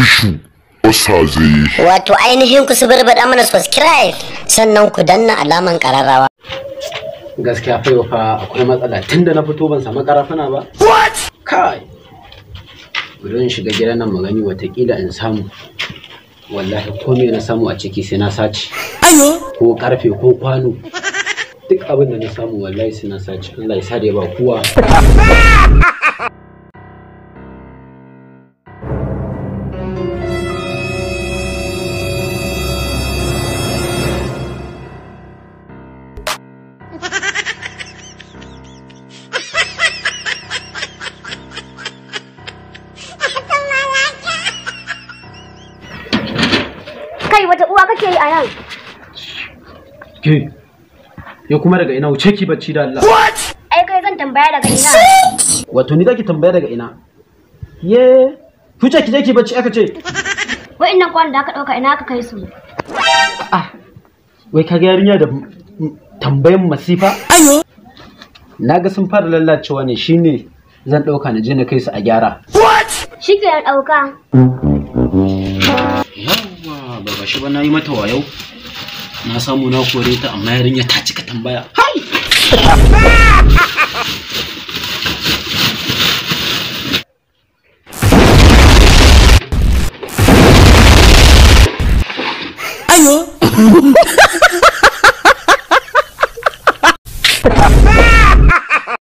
Mogadishu Osaze. Wato ainihin ku suburbuɗa mana subscribe sannan ku danna alaman ƙararrawa. Gaskiya fa yau fa akwai matsala, tunda na fito ban samu karafuna ba. What? Kai. Bari in shiga gidan nan magani, watakila in samu. Wallahi komai na samu a ciki sai na sace. Ayo. Ko karfe ko kwano. Duk abin da na samu wallahi sai na sace. Allah ya sa da ba kowa. Kai, wata uwa kake yi a nan? Ke. Ya kuma daga ina? Wuce ki bacci da Allah. What? Ai kai zan tambaya daga ina. Wato ni zaki tambaya daga ina? Ye. Wuce ki je ki bacci aka ce. Wa'annan kwan da aka dauka ina aka kai su? Ah. Wai kaga yarinya da tambayan masifa? Ayo. Naga sun fara lallacewa ne, shine zan dauka na je na kai su a gyara. What? Shikenan dauka. Yawwa, ba gashi ba na yi mata wayau. Na samu na kore ta, amma yarinya ta cika tambaya. Hai! Ayo!